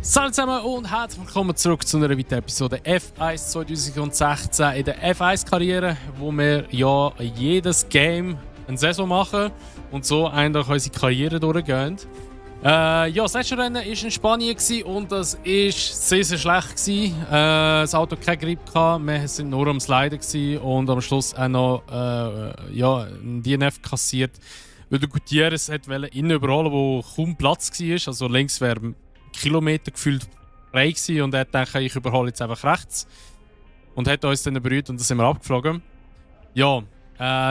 Salut zusammen und herzlich willkommen zurück zu einer weiteren Episode F1 2016 in der F1-Karriere, wo wir ja jedes Game eine Saison machen und so eigentlich unsere Karriere durchgehen. Das letzte Rennen war in Spanien und das war sehr, sehr schlecht. Das Auto hatte keinen Grip, wir waren nur am Sliden und am Schluss auch noch ein DNF kassiert, weil der Gutierrez innen überholen, wo kaum Platz war. Also links wäre Kilometer gefühlt frei gewesen und er hat gedacht, ich überhole jetzt einfach rechts. Und hat uns dann berührt und dann sind wir abgeflogen. Ja,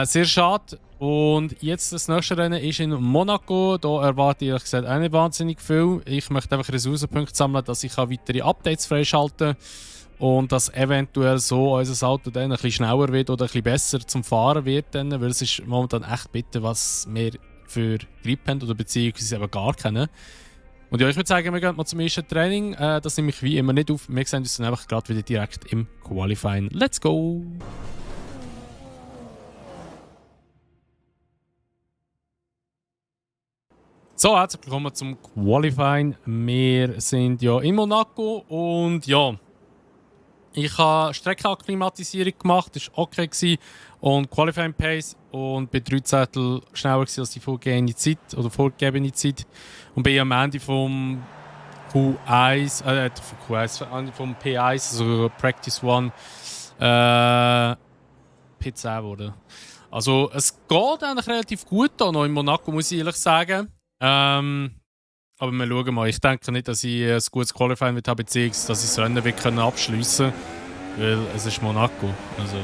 sehr schade. Und jetzt das nächste Rennen ist in Monaco. Da erwarte ich ehrlich gesagt auch nicht wahnsinnig viel. Ich möchte einfach Ressourcenpunkte sammeln, dass ich weitere Updates freischalten kann. Und dass eventuell so unser Auto dann ein bisschen schneller wird oder ein bisschen besser zum Fahren wird. Dann, weil es ist momentan echt bitter, was wir für Grip haben oder beziehungsweise eben gar kennen. Und ja, ich würde sagen, wir gehen mal zum ersten Training. Das nehme ich wie immer nicht auf. Wir sehen uns dann einfach gerade wieder direkt im Qualifying. Let's go! So, herzlich willkommen zum Qualifying. Wir sind ja in Monaco und ja, ich habe Streckenakklimatisierung gemacht, das war okay gewesen. Und Qualifying Pace und bin 3 Zettel schneller als die vorgegebene Zeit und bin am Ende vom Q1, vom P1, also Practice 1, P10 geworden. Also es geht eigentlich relativ gut da noch in Monaco, muss ich ehrlich sagen. Aber wir schauen mal. Ich denke nicht, dass ich ein gutes Qualifying habe, beziehungsweise dass ich das Rennen abschliessen kann, weil es ist Monaco. Also.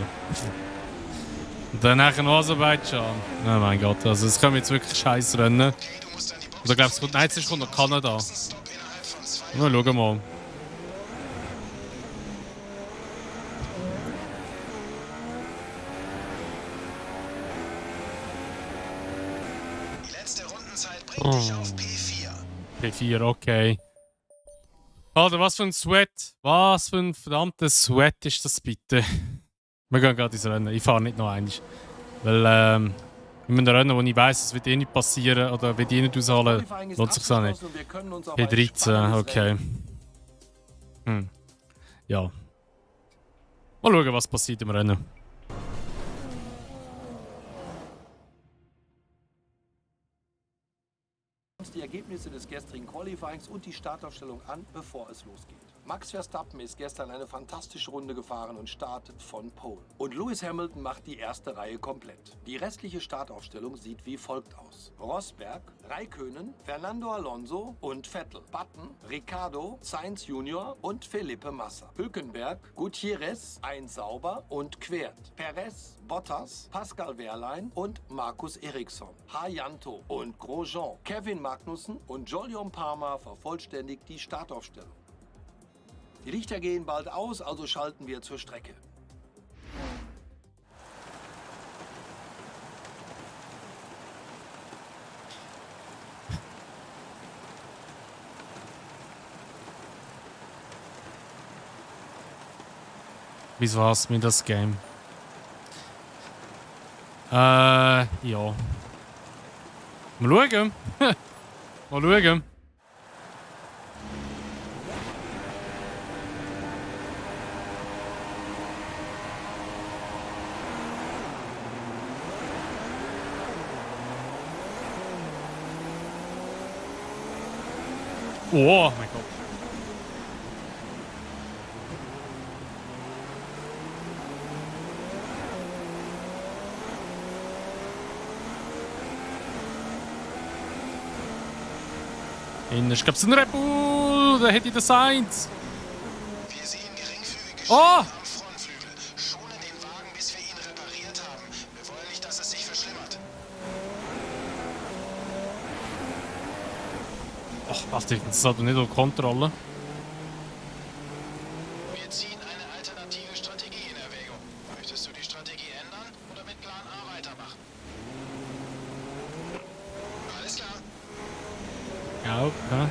Und dann nachher noch Aserbaidschan. Oh mein Gott, also es kommen jetzt wirklich scheiß Rennen. Oder glaubst du, jetzt kommt noch Kanada. Na, schauen wir mal. Die letzte Rundenzeit bringt dich auf P4. P4, okay. Alter, was für ein Sweat. Was für ein verdammter Sweat ist das bitte? Wir gehen gerade ins Rennen. Ich fahre nicht noch einmal. Weil, in einem Rennen, wo ich weiss, es wird eh nicht passieren oder wird eh nicht aushalten, lohnt sich auch nicht. P13, okay. Ja. Mal schauen, was passiert im Rennen. Die Ergebnisse des gestrigen Qualifyings und die Startaufstellung an, bevor es losgeht. Max Verstappen ist gestern eine fantastische Runde gefahren und startet von Pole. Und Lewis Hamilton macht die erste Reihe komplett. Die restliche Startaufstellung sieht wie folgt aus: Rosberg, Räikkönen, Fernando Alonso und Vettel. Button, Ricciardo, Sainz Jr. und Felipe Massa. Hülkenberg, Gutierrez, ein Sauber und Quert. Perez, Bottas, Pascal Wehrlein und Markus Ericsson. Hayanto und Grosjean. Kevin Magnussen und Jolyon Palmer vervollständigt die Startaufstellung. Die Lichter gehen bald aus, also schalten wir zur Strecke. Wie war's mit das Game? Ja. Mal schauen. Mal schauen. Oh mein Gott. Innen ist, glaube ich, ein Red Bull. Da hätte ich das Sainz. Wir sehen geringfügige Oh! Schäden am Frontflügel. Schone den Wagen, bis wir ihn repariert haben. Wir wollen nicht, dass es sich verschlimmert. Ach, warte, das hat doch nicht unter Kontrolle. Wir ziehen eine alternative Strategie in Erwägung. Möchtest du die Strategie ändern oder mit Plan A weitermachen? Alles klar. Ja, okay.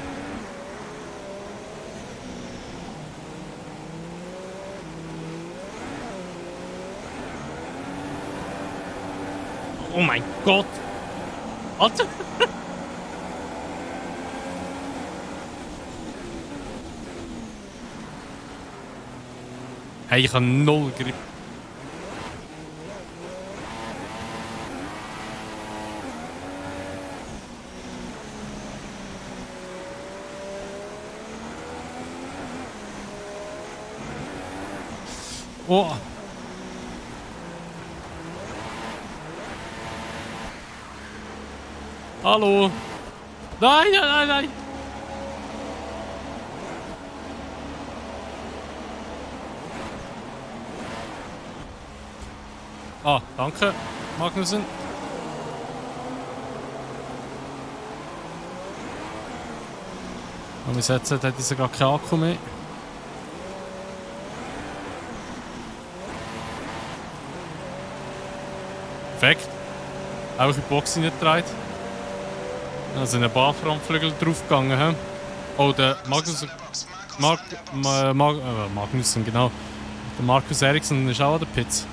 Oh mein Gott! Alter! Hey, ich habe null Grip. Oh! Hallo! Nein, nein, nein, nein! Ah, danke, Magnussen. Und wir setzen, hat dieser gar keinen Akku mehr. Perfekt. Auch in die Box hineingetragen. Also in den Bahnfrontflügel draufgegangen. He? Oh, der Magnussen. Magnussen, genau. Der Markus Eriksson ist auch an der Pits.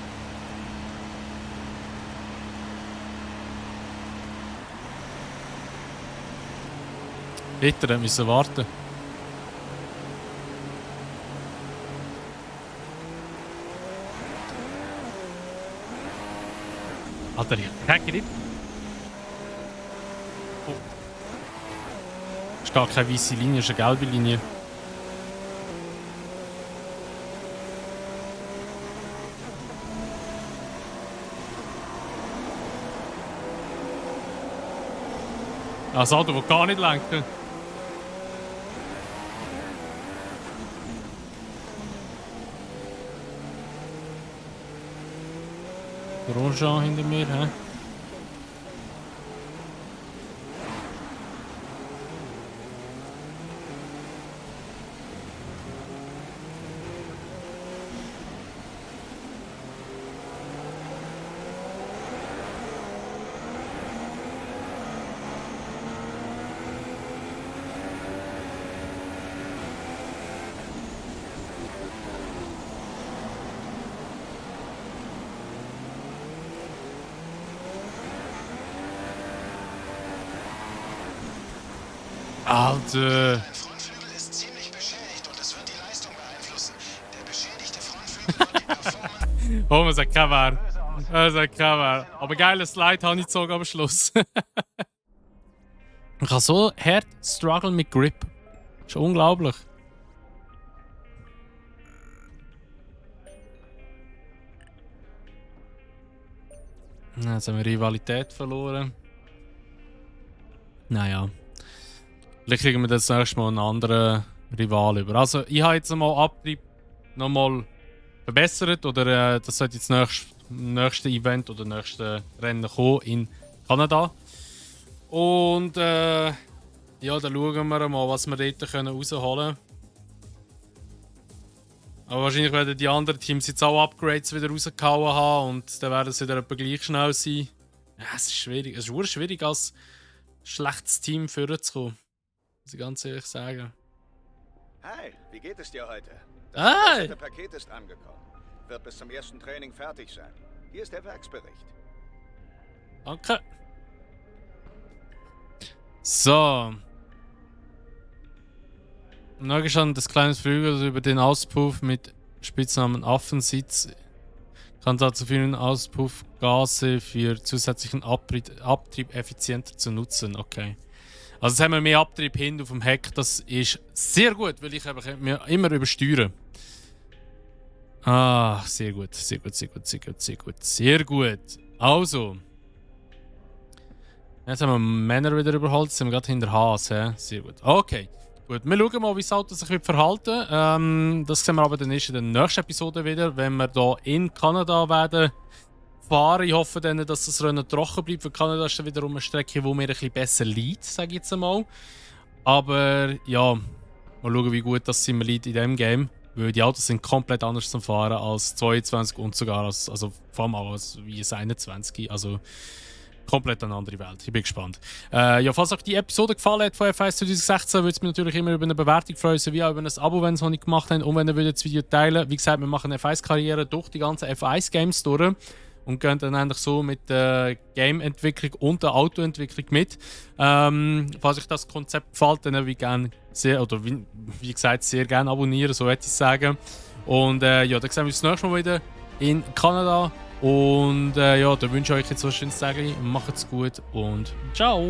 Bitte, müssen warten. Alter, ich hacke nicht. Oh. Das ist gar keine weiße Linie, das ist eine gelbe Linie. Das Auto, das gar nicht lenkt. Grosjean hinter mir, hä? Alter. Dein Frontflügel ist ziemlich beschädigt und das wird die Leistung beeinflussen. Der beschädigte Frontflügel wird die Performance... Oh, man sagt kein Wert. Man sagt kein Wert. Aber geiles Slide habe ich gezogen am Schluss. Ich habe so hart struggle mit Grip. Das ist unglaublich. Jetzt haben wir Rivalität verloren. Naja. Vielleicht kriegen wir das nächste Mal einen anderen Rival über. Also, ich habe jetzt mal Abtrieb nochmal verbessert. Oder das sollte jetzt nächste Event oder nächste Rennen kommen in Kanada. Und ja, dann schauen wir mal, was wir dort rausholen können. Aber wahrscheinlich werden die anderen Teams jetzt auch Upgrades wieder rausgehauen haben und dann werden sie wieder etwa gleich schnell sein. Ja, es ist schwierig. Es ist wirklich schwierig, als schlechtes Team vorzukommen. Muss ich ganz ehrlich sagen. Hi, wie geht es dir heute? Hi! Das Paket ist angekommen. Wird bis zum ersten Training fertig sein. Hier ist der Werksbericht. Danke. So. Neu schon das kleine Flügel über den Auspuff mit Spitznamen Affensitz kann dazu führen, Auspuffgase für zusätzlichen Abtrieb effizienter zu nutzen. Okay. Also jetzt haben wir mehr Abtrieb hin auf dem Heck. Das ist sehr gut, weil ich mir immer übersteuern. Ah, sehr gut, sehr gut, sehr gut, sehr gut, sehr gut, sehr gut. Also. Jetzt haben wir Männer wieder überholt, jetzt sind wir gerade hinter Haas. Sehr gut. Okay. Gut, wir schauen mal, wie das Auto sich verhalten wird. Das sehen wir aber dann erst in der nächsten Episode wieder, wenn wir hier in Kanada werden fahren. Ich hoffe dann, dass das Rennen trocken bleibt. Für Kanada ist dann wiederum eine Strecke, die mir ein bisschen besser liegt, sage ich jetzt einmal. Aber ja, mal schauen, wie gut das mir liegt in diesem Game. Weil die Autos sind komplett anders zum Fahren als 22 und sogar also vor allem auch als wie das 21. Also komplett eine andere Welt. Ich bin gespannt. Ja, falls euch die Episode gefallen hat von F1 2016, würde es mich natürlich immer über eine Bewertung freuen, sowie auch über ein Abo, wenn ihr es noch nicht gemacht habt. Und wenn ihr das Video teilen. Wie gesagt, wir machen eine F1-Karriere durch die ganzen F1-Games durch. Und gehen dann eigentlich so mit der Game-Entwicklung und der Autoentwicklung mit. Falls euch das Konzept gefällt, dann würde ich gerne sehr, oder wie gesagt, sehr gerne abonnieren, so hätte ich sagen. Und dann sehen wir uns das nächste Mal wieder in Kanada. Und dann wünsche ich euch jetzt so ein schönes Tag. Macht's gut und ciao!